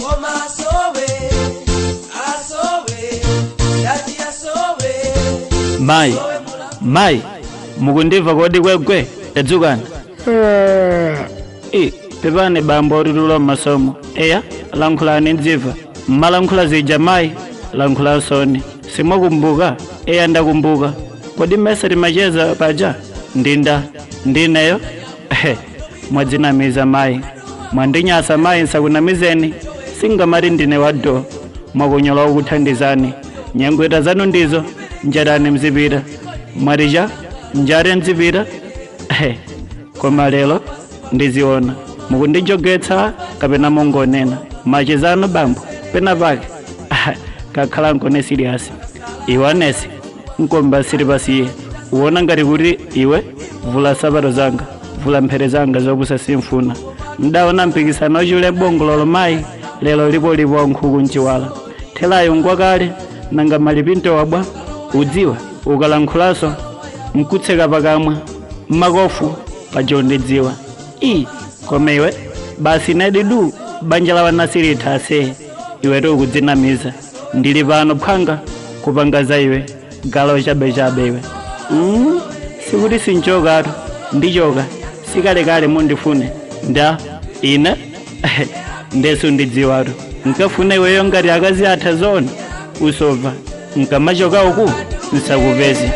Koma asowe, asowe, ndati asowe. Mayi, mayi, mukundimva kodi? Kwegwe, tadzukani. I pepani bambo, otitula mmasomo. Eya, lankhulani ndzimva. Mmalankhula zija mayi, lankhula soni. Simwakumbuka? Eya, ndakumbuka. Kodi mmese timacheza paja? Ndinda ndineyo. Ehe, mwadzinamiza mayi, mwandinyasa mayi. Nsakunamizeni, singamati ndine wado mwakunyola okuthandizani. Nyengweta zanu ndizo njarani mzipita. Mwatija njare mzipita. Ehe, koma lero ndiziona mukundijogetsa kapena mungonena machezano bambo pena pake. Kakhala nkone serious iwe anesi nkomba sili pasiye. Uwona ngati kuti iwe vula sapato zanga, vula mphere zanga, zopusa simfuna. Mdaona mpikisano ochule bongololo mayi, lero lipolipo nkhuku mchiwala thelayo ngwakale. Nanga malipinto wabwa udziwa ukalankhulaso mkutseka pakamwa mmakofu pajo ndidziwa. I koma iwe basi nedidu banja la wanasirita ase. Iwe tikudzinamiza, ndili pano phwanga kupanga za iwe galo chabechabe iwe. Sikuti sinchokatu, ndichoka sikalekale. Mundifune nda ine ndesu ndidziwatu nkafuna iweyo ngati akazi atha zona usova nkamachoka uku nsakupeze.